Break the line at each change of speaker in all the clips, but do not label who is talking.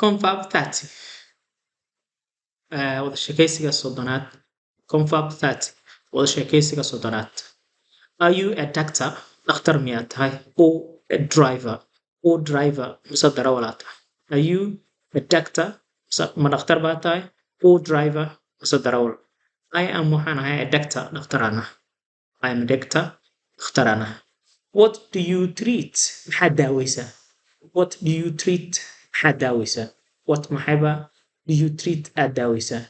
Confab 30, wada sheekaysiga 30aad. Confab 30, wada sheekaysiga 30aad. Are you a doctor, dhakhtar miyaad tahay, or a driver, or driver, mise darawalaa tahay? Are you a doctor, mise ma dhakhtar baa tahay, or driver, mise darawal? I am, waxaan ahay, a doctor, dhakhtaraan ah. I am a doctor, dhakhtaraan ah. What do you treat, maxaad daaweysaa? What do you treat, maxaad daaweysaa? What, maxayba, do you treat, aad daaweysaa?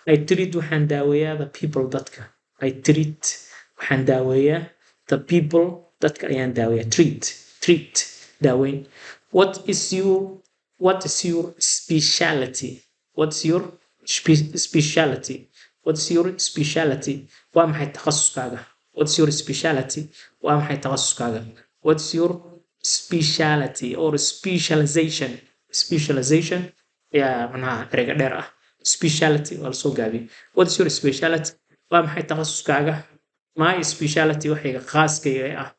I treat, waxaan daaweeyaa, the people, dadka. I treat, waxaan daaweeyaa, the people, dadka ayaan daaweeyaa. Treat, treat, daaweyn. What is your speciality? What's your speciality? What's your speciality? Waa maxay takhasuskaaga? What's your speciality? Waa maxay takhasuskaaga? What's your speciality or specialization? Specialization ayaa macnaha ereyga dheer ah. Speciality waa lasoo gaabiyey. What's your speciality? Waa maxay takhasuskaaga? My speciality, waxayga khaaskayga ah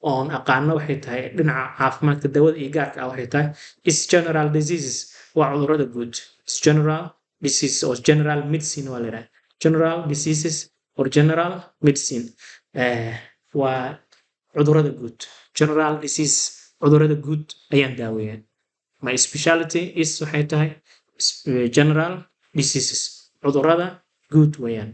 oon aqaano waxay tahay dhinaca caafimaadka, dawada iyo gaarka ah waxay tahay, is general diseases, waa cudurrada guud. Is general diseases or general medicine waa la yidhaha. General diseases or general medicine, waa cudurrada guud. General disease, cudurrada guud ayaan daaweeyaa. My speciality is, waxay tahay, general diseases, cudurrada guud weeyaan.